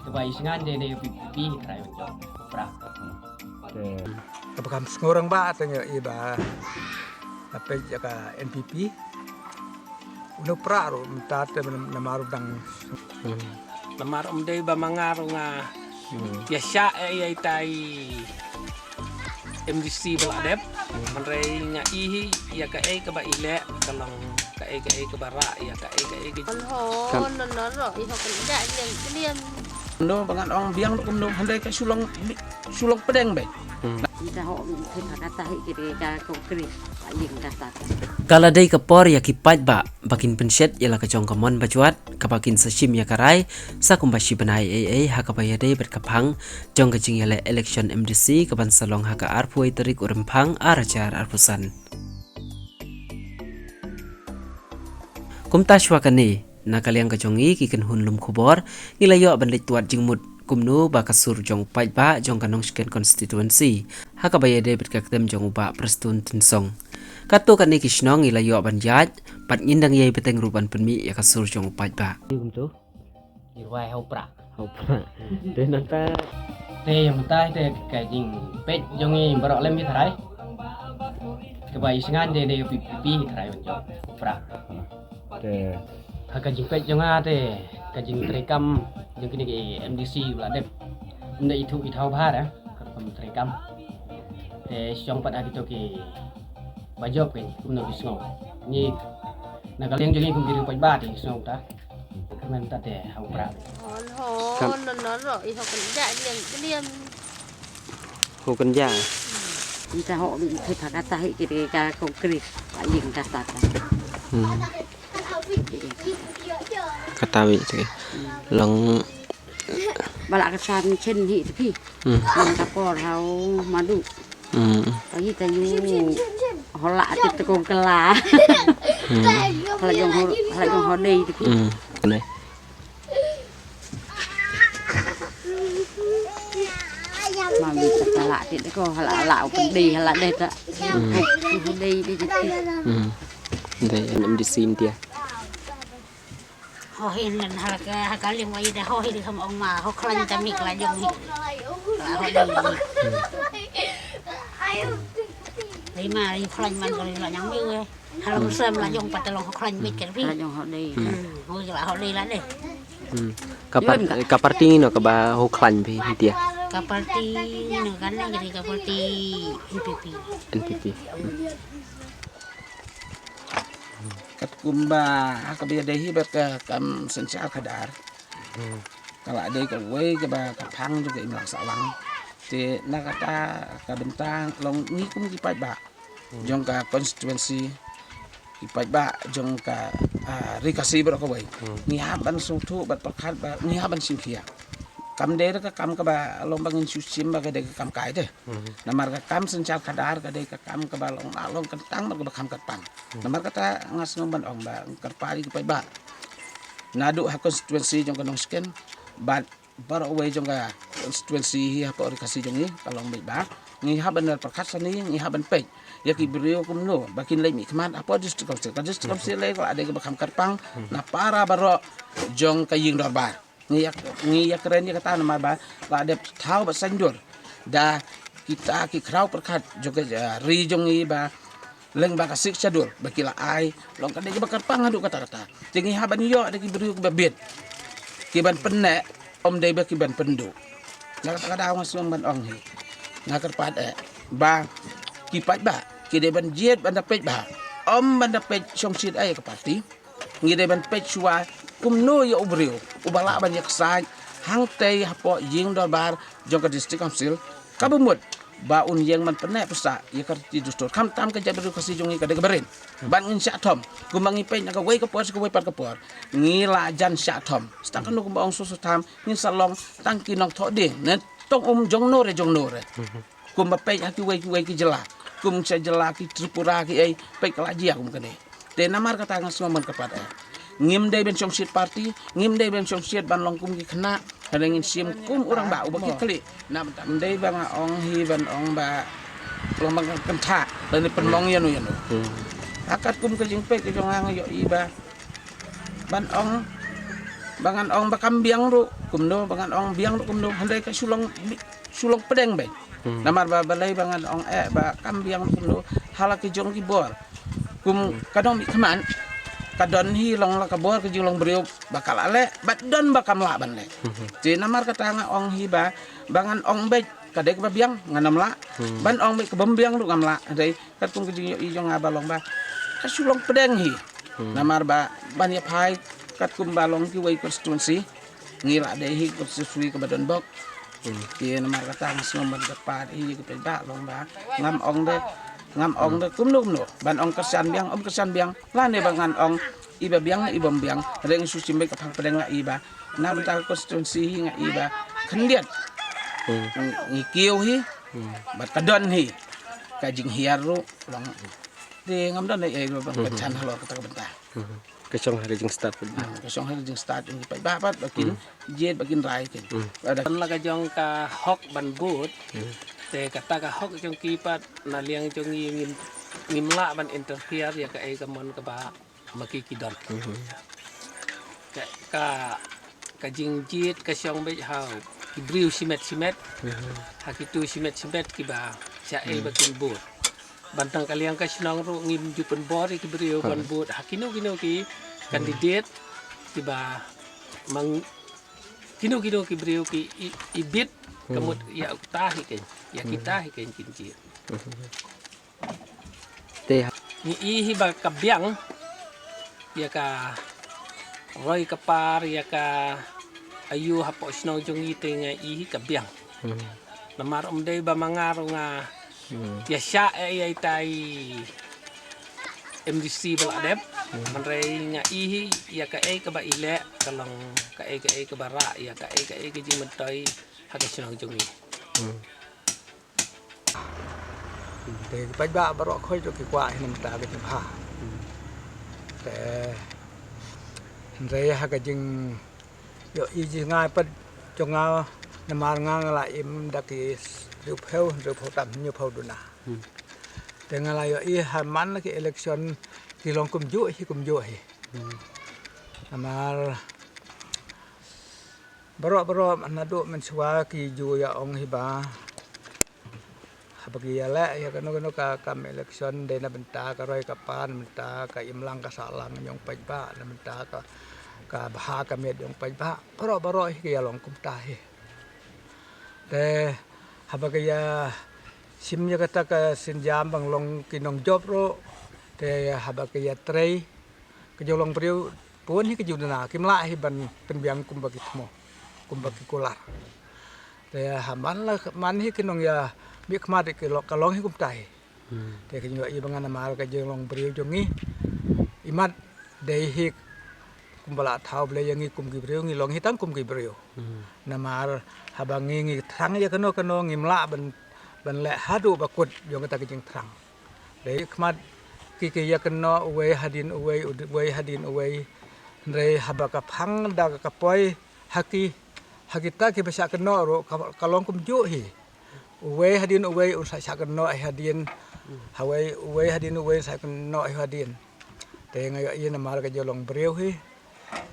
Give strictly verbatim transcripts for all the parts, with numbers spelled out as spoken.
Kaba i sngan de de P P P trai jong pra. Kaba kam sngurang ba teng i ba. Apa ya ka N P P. Unu pra ru mta te namar dang. Namar um dei ba mangar nga. Ya sha e ya itai. M D C ba la dep. Manrei nga ihi ya ka e kaba ile ka long ka e ka e kaba ra ya ka e ka e ka. Ho no no ro i ho kan ja lian lian. No bangan ong biang kum no handai ka sulong sulong pedeng be. Kita ho mi kata hi kiri ka konkrit. Ka la dei ka por ya ki paidbah ba kin pynshet ya la ka jong ka mon ba jwat kaba kin sa shim ya ka rai sa kumba shi bnai ei ei ha kaba ya dei bad ka phang jong ka jingya leh election M D C kaban sa long ha ka arphew tarik u Rymphang ar hajar arphew san. Kumta shwa kane na ka liang ka jong ngi ki kynhun lum khubor ngi la yoh ban leit tuat jingmut kumno ba ka sur jong u paidbah jong ka Nongshken constituency ha kaba ya dei bad ka ktem jong u Bah Prestone Tynsong. Kato kane ki shnong ngi la yoh ban jait pat ngin dang yei beteng ruh ban pynmih ya ka sur jong u paidbah. Ni kumto. Ni rwai hau pra. Hau pra. Te nangta. Te mynta te ka jingpeit jong ngi baroh lem hi tharai. Kaba i sngan de de P P P tharai ban jong pra. Te ha ka jingpeit jong nga te ka jingtreikam jong kine ki M D C ba la dep. Ynda ithu ithaw bha da ka kam treikam. Te shong pat ha kito ki ba jop ki kumno ki sngew. Ngi na ka liang jong ngi kum ki riew paidbah te sngew ta. Ka men ta te hau pra. Hon hon no no ro i ho kan ja lian lian. Ho kan ja. Kita ho mi kata hi kiri ka konkrit. Paling kata ta. Kata wi te long. Ba la ka san chen hi te phi. Nang ka por hau madu. Pagi ka yu hola ti te kong kela. Hala jong ho hala jong ho dei te phi. Mami ta kela ti te ko hala hala u dei hala dei ta. Ho dei dei te. Dei M D C India. Ho hin nan hala ka ha ka lim wa ida ho hin kam ong ma ho klan ta mi kla jong hi. Kla ho dei. Dei ma ri klan man ka ri la nyang mi we. Hala musam la jong pat long ho klan mi ka ri. La jong ho dei. Ho la ho dei la dei. Ka par- ka parti no kaba ho klan bi dia. Ka parti no kan ne jadi ka parti N P P. N P P. Katkum ba ha kaba ïadei hi bad ka kam synshar khadar. Ka la dei kawei kaba ka phang jong ka imlang sawang. Te na kata ka bynta long ngi kum ki paidbah jong ka constituency, ki paidbah jong ka, ah, Ri Khasi baroh kawei. Ngi hap ban sngewthuh bad pyrkhat ba ngi hap ban shim khia. Kam dei ka kam kaba long ba ngin shu shim ba ka dei ka kam kai te. Namar ka kam synshar khadar ka dei ka kam kaba long la long kyntang bad kaba kham kyrpang. Namar kata nga sngew ban ong ba kyrpad ïa ki paidbah. Naduh ha constituency jong ka Nongshken bad baroh wei jong ka constituency hi hapoh Ri Khasi jong ngi ka long beit ba ngi hap ban pyrkhat sani ngi hap ban peit ïa ki briew kumno ba kin leit mihkhmat hapoh district council. Ka district council lei ka la dei kaba kham kyrpang na para baroh jong ka ïing dorbar. Ngi ïa, ngi ïa kren ïa kata namar ba la dep thaw bad saiñdur da kita ki khraw pyrkhat jong ka, eh, ri jong ngi ba leng ba ka Sixth Schedule ba ki la ai long ka dei kaba kyrpang haduh katta katta. Te ngi hap ban ïoh da ki briew kiba bit ki ban pynneh, ym dei ba ki ban pynduh. Na kata ka daw nga sngew ban ong hi, nga kyrpad eh ba ki paidbah ki dei ban jied ban da peit bha, ym ban da peit shongshit eh ïa ka party. Ngi dei ban peit shuwa kumno ïa u briew uba lah ban ïaksaid hangtei hapoh ïing dorbar jong ka district council, kaba mut ba un ïeng ban pynneh pynsah ïa ka riti dustur. Khamtam ka jaitbynriew Khasi jong ngi ka dei kaba rit. Ban ngin shah thom kumba ngi peit na kawei ka por sha kawei pat ka por, ngi la jan shah thom. Sa tang kano kumba ong, shu shu tham ngin sa long tang ki nongthoh dieng ne tong um jongno re jongno re. Kumba peit ha kiwei kiwei ki jylla, kum sha jylla ki Tripura ki ei, peit ka la jia kum kane. Te namar kata nga sngew ban kyrpad eh, ngim dei ban shongshit party, ngim dei ban shongshit ban long kum ki khynnah. Hynrei ngin shim kum u rangbah uba ki khlieh. Na bynta ym dei ba nga ong hi ban ong ba long ba ngan kynthah lane pynmong ïano ïano. Ha katkum ka jingpeit ka jong nga, nga ïohi ba ban ong ba ngan ong ba kam biang ruh Kumno ba ngan ong biang kumno, hynrei ka shu long, shu long pdeng beit. Namar ba balei ba ngan ong eh ba kam biang kumno, ha la ki jong ki bor. Kum ka dong mih khmat, ka don hi long la ka bor ka jinglong briew ba ka la leh, ba don ba kam lah ban leh. Te namar kata nga ong hi ba, ba ngan ong beit, ka dei kaba biang, ngan ym lah. Ban ong beit kaba ym biang ruh ngam lah. Hynrei katkum ka jingïohi jong nga ba long ba ka shu long pdeng hi. Namar ba ban ïa phai katkum ba long kiwei constituency, ngi lah dei hi constituency kaba don bok. Te namar kata nga sngewbha ban kyrpad hi ki paidbah long ba ngam ong de, ngam ong de kumno kumno, ban ong kyrshan biang, ym kyrshan biang, lane ba ngan ong i ba biang, i bym biang, hynrei shu shim beit ka phang pdeng nga i ba na bynta ka constituency hi nga i ba khyndiat. Ngi, ngi kiew hi. Bad ka don hi ka jinghiar ruh long. Te ngam don ei ei ruh ban kyrshan halor kata ka bynta. Ka shong ha ka jingstad. Ka shong ha ka jingstad jong ki paidbah pat ba kin jied ba kin rai kin. Ba da kan la ka jong ka hok ban bud. Te kata ka hok jong ki pat na liang jong ngi ngim, ngim lah ban interfere ïa kaei ka mon kaba ma ki ki don. Ka, ka, ka jingjied ka shong beit ha ki briew shimet shimet. Ha kitu shimet shimet kiba sha ei ba kin bud. Ban tang ka liang ka shnong ruh ngim ju pynbor ïa ki briew ban bud ha kino kino ki candidate kiba mang, kino kino ki briew ki i, i bit ka mut ïa uta hi ken, ïa kita hi ken kin jied. Te ha- Ngi i hi ba ka biang ïa ka roi ka par ïa ka aiu hapoh shnong jong ngi te nga i hi ka biang. Namar ym dei ba ma nga ruh nga ïa shah ïa ïa ita i M D C ba la dep. Hynrei nga i hi ïa kaei kaba i leh ka long kaei kaei kaba rah ïa kaei kaei ka jingmyntoi ha ka shnong jong ngi. Te ki paidbah baroh khoit ruh ki kwah hi namar ka jingpha. Te hynrei ha ka jingïohi jong nga pat jong nga namar nga nga la im da ki hynriewphew, hynriewphew tam, hynñiewphew duna. Te nga la ïohi ha man ki election ki long kumjuh hi kumjuh hi. Namar baroh baroh naduh mynshuwa ki ju ïa ong hi ba haba ki ïaleh ïa kano kano ka kam election dei na bynta ka roi ka par, na bynta ka imlang ka sahlang jong paidbah, na bynta ka, ka bha ka miat jong paidbah. Baroh baroh hi ki ïa long kumta hi. Te haba ki ïa shim ïa kata ka sienjam ba ngi long ki nongjop ruh, te haba ki ïa trei ka jinglong briew bun hi ka jingduna, kim lah hi ban pynbiang kumba ki thmu, kumba ki kular. Te ha man la man hi ki nongïamihkhmat ki long, ka long hi kumta hi. Te ka jingïohi ba ngan namar ka jinglong briew jong ngi, imat dei hi kumba la thaw Blei ïa ngi kum ki briew, ngi long hi tang kum ki briew. Namar haba ngi ngi thrang ïa kano kano ngim lah ban, ban leh haduh ba kut jong kata ka jingthrang. Dei khmat ki ki ïa kynnoh uwei hadien uwei, uwei hadien uwei. Hynrei haba ka phang da ka poi ha ki, ha kita kiba shah kynnoh ruh ka, ka long kumjuh hi. Uwei hadien uwei un sa shah kynnoh hi hadien. Hawei uwei hadien uwei sa kynnoh hi hadien. Te nga ïohi namar ka jinglong briew hi.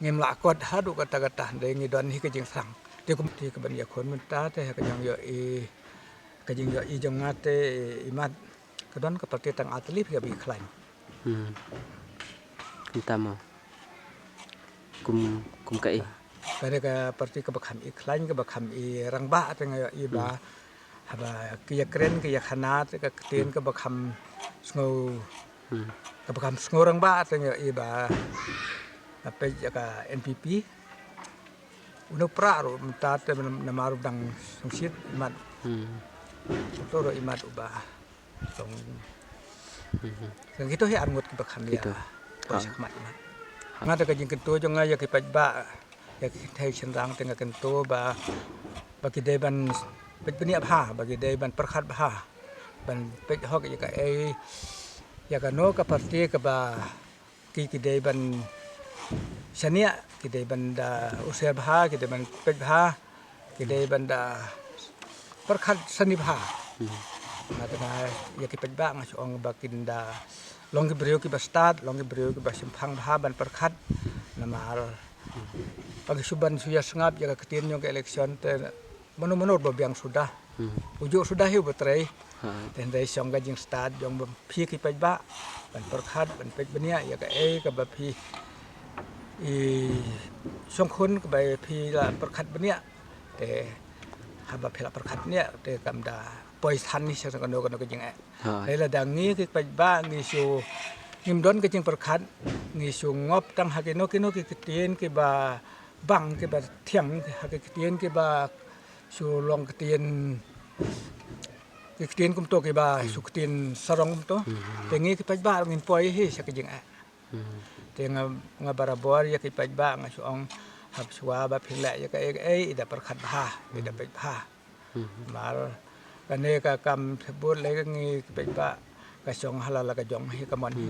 Ngim lah kot haduh katta katta, dei ngi don hi ka jingthrang. Te kum te ka ban ïakhun mynta te ha ka jingïohi, ka jingïohi jong nga te imat ka don ka parti tang artylli phi ka ba i khlaiñ. Hmm. Kumta mo. Kum, kum kaei? Ka dei ka parti kaba kham i khlaiñ, kaba kham i rangbah te nga ïohi ba. Hmm. Haba ki ïakren ki ïakhana te ka ktien kaba kham sngew, kaba kham sngew rangbah te nga ïohi ba nga peit ïa ka N P P. Uno prah ruh mynta te namar u dang sngewsih imat. Hmm. Uto ruh imat uba song. Hmm. Kito hi arngut kiba kham ïa. Kito. Ba shakmat imat. Ha. Nga da ka jingkyntu jong nga ïa ki paidbah. Ïa ki kynthei shynrang te nga kyntu ba, ba ki dei ban peit bniah bha, ba ki dei ban pyrkhat bha. Ban peit hok ïa kaei, ïa kano ka parti kaba ki, ki dei ban shaniah, ki dei ban da user bha, ki dei ban peit bha, ki dei ban da pyrkhat sani bha. Hmm. Nga te nga ïa ki paidbah nga shu ong ba kin da long ki briew kiba stad, long ki briew kiba shemphang bha ban pyrkhat. Namar Ba ngi shu ban shu ïa sngap ïa ka ktien jong ka election te mano mano ba biang suda. Ujuh suda hi u ba trei. Te hynrei shong ka jingstad jong ba phi ki paidbah ban pyrkhat ban peit bniah ïa kaei kaba phi i shong khun kaba phi la pyrkhat bniah. Te haba phi la pyrkhat bniah te kam da poi san ni sa kano kano ka jingeh. Te lada ngi ki paidbah ngi shu ngim don ka jingpyrkhat ngi shu ngop tang ha kino kino ki ktien kiba bang kiba thiang ha ki ktien kiba shu long ktien ki ktien kumto kiba shu ktien sarong kumto. Te ngi ki paidbah ngin poi hi sa ka jingeh. Te nga nga barabor ïa ki paidbah nga shu ong hap shuwa ba phi leh ïa kaei kaei i da pyrkhat bha i da peit bha. Mar kane ka kam thebut lei ka ngi ki paidbah ka shong ha la la ka jong hi ka mon hi.